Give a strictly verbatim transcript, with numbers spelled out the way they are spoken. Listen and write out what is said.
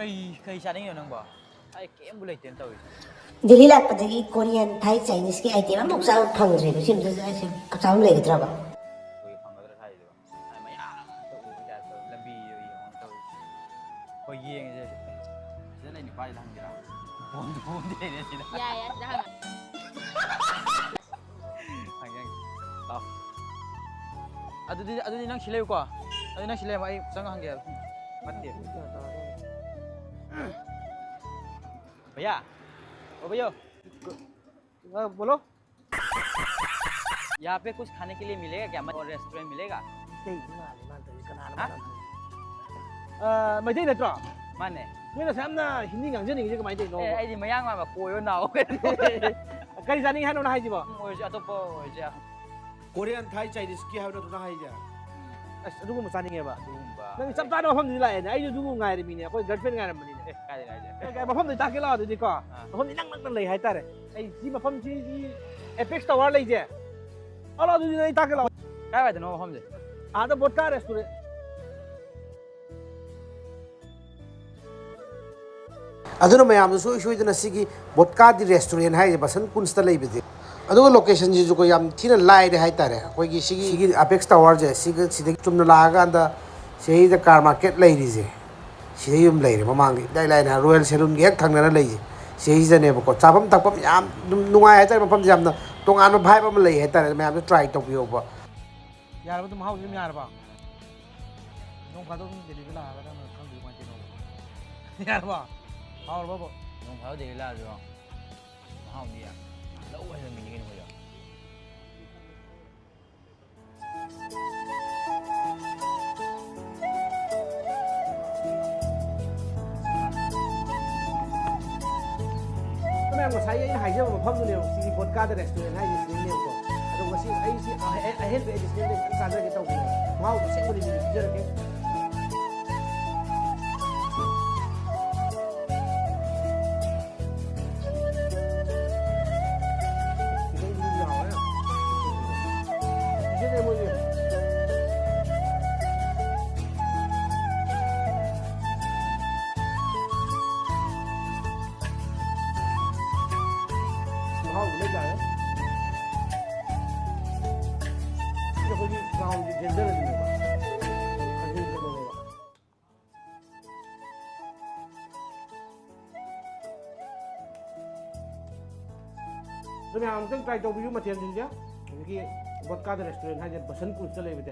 ꯀꯩ ꯀꯩ ꯆꯥꯅꯤꯡꯉꯤꯅꯣ ꯅꯪꯕꯣ? ꯑꯩ ꯀꯩꯝꯕꯨ ꯂꯩꯇꯦꯅ ꯇꯧꯔꯤꯁꯦ꯫ ꯗꯦꯜꯂꯤ ꯂꯥꯛꯄꯗꯒꯤ ꯀꯣꯔꯤꯌꯟ, ꯊꯥꯏ, ꯆꯥꯏꯅꯤꯁꯀꯤ ꯑꯥꯏꯇꯦꯝ ꯑꯃꯐꯥꯎ ꯆꯥꯕ ꯐꯪꯗ꯭ꯔꯤꯕ꯫ ꯁꯤ ꯑꯝꯇ ꯆꯥ-, ꯁꯤ ꯆꯥꯕ ꯂꯩꯒꯗ꯭ꯔꯕ? ꯑꯩꯈꯣꯏ ꯐꯪꯒꯗ꯭ꯔꯥ ꯍꯥꯏꯁꯤꯕꯣ? ꯑꯩ ꯃꯌꯥꯝ ꯑꯃ ꯎꯕꯒꯤ ꯇꯥꯏꯞꯇ ꯂꯝꯕꯤꯗ ꯌꯦꯡꯉꯒ ꯇꯧꯔꯤꯁꯦ꯫ ꯑꯩꯈꯣꯏ ꯌꯦꯡꯉꯁꯦ꯫ ꯁꯤꯗ ꯂꯩ ꯅꯨꯄꯥꯁꯤꯗ ꯍꯪꯁꯤꯔꯥ? ꯄꯣꯝꯗꯤ ꯄꯣꯝꯗꯦꯅꯦ ꯁꯤꯗ꯫ ꯌꯥꯏ, ꯌꯥꯏ, ꯁꯤꯗ ꯍꯪꯉꯣ꯫ ꯍꯪꯒꯦ, ꯍꯪꯒꯦ꯫ ꯂꯥꯎ꯫ ꯑꯗꯨꯗꯤ, ꯑꯗꯨꯗꯤ ꯅꯪ ꯁꯤ ꯂꯩꯌꯨꯀꯣ꯫ ꯑꯗꯨꯗꯤ ꯅꯪ ꯁꯤ ꯂꯩꯔꯝꯃꯣ, ꯑꯩ ꯆꯪꯉ ꯍꯪꯒꯦ ꯍꯥꯏꯕ꯫ ꯐꯠꯇꯦ꯫ भैया, ओ भैया। हाँ, बोलो। यहाँ पे कुछ खाने के लिए मिलेगा क्या? मतलब रेस्टोरेंट मिलेगा? ꯃꯩꯇꯩ ꯃꯥꯜꯂꯦ ꯃꯥꯅ ꯇꯧꯔꯤꯁꯦ꯫ ꯀꯅꯥꯅꯣ ꯍꯥ? ꯃꯥꯅ ꯍꯪꯉꯤꯁꯦ? ꯑ, ꯃꯩꯇꯩ ꯅꯠꯇ꯭ꯔꯣ? ꯃꯥꯅꯦ꯫ ꯅꯣꯏꯅ ꯑꯁꯨꯛ ꯌꯥꯝꯅ ꯍꯤꯟꯗꯤ ꯉꯥꯡꯖꯅꯤꯡꯉꯤꯁꯦ ꯀꯃꯥꯏꯅ ꯇꯧꯔꯤꯅꯣ? ꯑꯦ, ꯑꯩꯗꯤ ꯃꯌꯥꯡ ꯃꯥꯟꯕ ꯀꯣꯏꯔꯣ ꯅꯥꯎ ꯀꯩꯅꯣ꯫ ꯀꯔꯤ ꯆꯥꯅꯤꯡꯉꯦ ꯍꯥꯏꯅꯣ ꯅꯪ ꯍꯥꯏꯁꯤꯕꯣ? ꯑꯣꯏꯔꯁꯨ ꯑꯇꯣꯞꯄ ꯑꯣꯏꯔꯁꯨ ꯌꯥꯏ꯫ ꯀꯣꯔꯤꯌꯥꯟ, ꯊꯥꯏ, ꯆꯥꯏꯅꯤꯁꯀꯤ ꯍꯥꯏꯕ ꯅꯠꯇ꯭ꯔꯣ ꯅꯪ ꯍꯥꯏꯁꯦ? ꯑꯁ, ꯑꯗꯨꯒꯨꯝꯕ ꯆꯥꯅꯤꯡꯉꯦꯕ꯫ ꯑꯗꯨꯒꯨꯝꯕ꯫ ꯅꯪ ꯆꯞ ꯆꯥꯅ ꯃꯐꯝꯗꯨꯗꯤ ꯂꯥꯛꯑꯦꯅꯦ꯫ ꯑꯩꯁꯨ ꯑꯗꯨꯒꯨꯝꯕ ꯉꯥꯏꯔꯤꯃꯤꯅꯦ꯫ ꯑꯩꯈꯣꯏ ꯒꯔꯜꯐ꯭ꯔꯦꯟ ꯉꯥꯏꯔꯝꯕꯅꯤꯅꯦ꯫ ꯑꯦ, ꯀꯥꯏꯗ ꯉꯥꯏꯁꯦ? ꯑꯦ, ꯀꯥꯏ, ꯃꯐꯝꯗꯨ ꯇꯥꯛꯀꯦ ꯂꯥꯛꯑꯣ ꯑꯗꯨꯗꯤꯀꯣ꯫ ꯑꯥ꯫ ꯃꯐꯝꯗꯤ ꯏꯅꯛ ꯅꯛꯅ ꯂꯩ ꯍꯥꯏꯇꯥꯔꯦ꯫ ꯑꯩ ꯁꯤ ꯃꯐꯝꯁꯤꯒꯤ ꯑꯦꯄꯦꯛꯁ ꯇꯋꯥꯔ ꯂꯩꯁꯦ꯫ ꯑꯂꯥ, ꯑꯗꯨꯗꯤ ꯅꯪ ꯑꯩ ꯇꯥꯛꯀꯦ ꯂꯥꯛꯑꯣ꯫ ꯀꯥꯏꯋꯥꯏꯗꯅꯣ ꯃꯐꯝꯁꯦ? ꯑꯥꯗ ꯕꯣꯠꯀꯥ ꯔꯦꯁꯇꯨꯔꯦꯟ꯫ ꯑꯗꯨꯅ ꯃꯌꯥꯝꯁꯨ ꯁꯨꯡꯁꯣꯏ ꯁꯣꯏꯗꯅ ꯁꯤꯒꯤ ꯕꯣꯠꯀꯥ ꯗꯤ ꯔꯦꯁꯇꯨꯔꯦꯟ ꯍꯥꯏꯔꯤꯁꯦ ꯕꯁꯟ ꯀꯨꯟꯁꯇ ꯂꯩꯕꯁꯦ꯫ ꯑꯗꯨꯒ ꯂꯣꯀꯦꯁꯟꯁꯤꯁꯨꯀꯣ ꯌꯥꯝ ꯊꯤꯅ ꯂꯥꯏꯔꯦ ꯍꯥꯏꯇꯥꯔꯦ꯫ ꯑꯩꯈꯣꯏꯒꯤ ꯁꯤꯒꯤ, ꯁꯤꯒꯤ ꯑꯄꯦꯛꯁ ꯇꯋꯥꯔꯁꯦ, ꯁꯤꯒ, ꯁꯤꯗꯒꯤ ꯆꯨꯝꯅ ꯂꯥꯛꯑꯀꯥꯟꯗ ꯁꯤꯗꯩꯗ ꯀꯥꯔ ꯃꯥꯔꯀꯦꯠ ꯂꯩꯔꯤꯁꯦ, ꯁꯤꯗꯩ ꯑꯗꯨꯝ ꯂꯩꯔꯦ꯫ ꯃꯃꯥꯡꯒꯤ ꯏꯂꯥꯏ ꯂꯥꯏꯅ ꯔꯣꯌꯦꯜ ꯁꯦꯂꯨꯟꯒꯤ ꯍꯦꯛ ꯊꯪꯅꯅ ꯂꯩꯁꯦ, ꯁꯤꯗꯩꯁꯤꯗꯅꯦꯕꯀꯣ꯫ ꯆꯥꯐꯝ ꯊꯛꯐꯝ ꯌꯥꯝ ꯑꯗꯨꯝ ꯅꯨꯡꯉꯥꯏ ꯍꯥꯏꯇꯥꯔꯦ꯫ ꯃꯐꯝꯁꯦ ꯌꯥꯝꯅ ꯇꯣꯉꯥꯟꯕ ꯚꯥꯏꯕ ꯑꯃ ꯂꯩ ꯍꯥꯏꯇꯥꯔꯦ꯫ ꯃꯌꯥꯝꯁꯨ ꯇ꯭ꯔꯥꯏ ꯇꯧꯕꯤꯌꯣꯕ꯫ ꯌꯥꯔꯕ? ꯑꯗꯨꯝ ꯃꯍꯥꯎꯁꯦ ꯑꯗꯨꯝ ꯌꯥꯔꯕ? ꯅꯣꯡ ꯐꯥꯗꯣꯛ ꯑꯗꯨꯝ ꯗꯦꯜꯂꯤꯗ ꯂꯥꯛꯑꯒ ꯅꯪꯅ ꯈꯪꯗꯣꯏ ꯀꯃꯥꯏꯅ ꯇꯧꯅꯣ? ꯌꯥꯔꯕ? ꯍꯥꯎꯔꯕꯕ? ꯅꯣꯡ ꯐꯥꯗꯣꯛ ꯗꯦꯜꯂꯤ ꯂꯥꯛꯑꯁꯨ ꯃꯍꯥꯎꯗꯤ ꯌꯥꯝ ꯂꯧ ꯍꯩꯔꯝꯃꯤꯅꯤ ꯀꯩꯅꯣ ꯑꯩꯈꯣꯏꯗꯣ꯫ ꯃꯌꯥꯝ, ꯉꯁꯥꯏ ꯑꯩꯅ ꯍꯥꯏꯖꯕ ꯃꯐꯝꯗꯨꯅꯦꯕ ꯁꯤꯒꯤ ꯕꯣꯠꯀꯥꯗ ꯔꯦꯁꯇꯨꯔꯦꯟ ꯍꯥꯏꯁꯦ ꯁꯤꯗꯩꯅꯦꯕꯀꯣ꯫ ꯑꯗꯣ ꯉꯁꯤ ꯑꯩꯁꯤ ꯑꯍꯦ-, ꯑꯍꯦꯟꯕ ꯑꯦꯗꯤꯁꯅꯦꯜꯗ ꯈꯤꯇꯪ ꯆꯥꯖꯒꯦ ꯇꯧꯕꯅꯦ꯫ ꯃꯍꯥꯎ ꯑꯁꯦꯡꯕꯗꯤ ꯁꯤꯗ ꯄꯤꯖꯔꯛꯀꯦ꯫ ꯑꯗꯨ ꯃꯌꯥꯝ ꯑꯃꯨꯛꯇꯪ try ꯇꯧꯕꯤꯌꯨ ꯃꯊꯦꯜꯁꯤꯡꯁꯦ꯫ ꯍꯧꯖꯤꯛꯀꯤ ꯕꯣꯠꯀꯥꯗ ꯔꯦꯁꯇꯨꯔꯦꯟ ꯍꯥꯏꯁꯦ ꯕꯁꯟ ꯀꯨꯟꯁꯇ ꯂꯩꯕ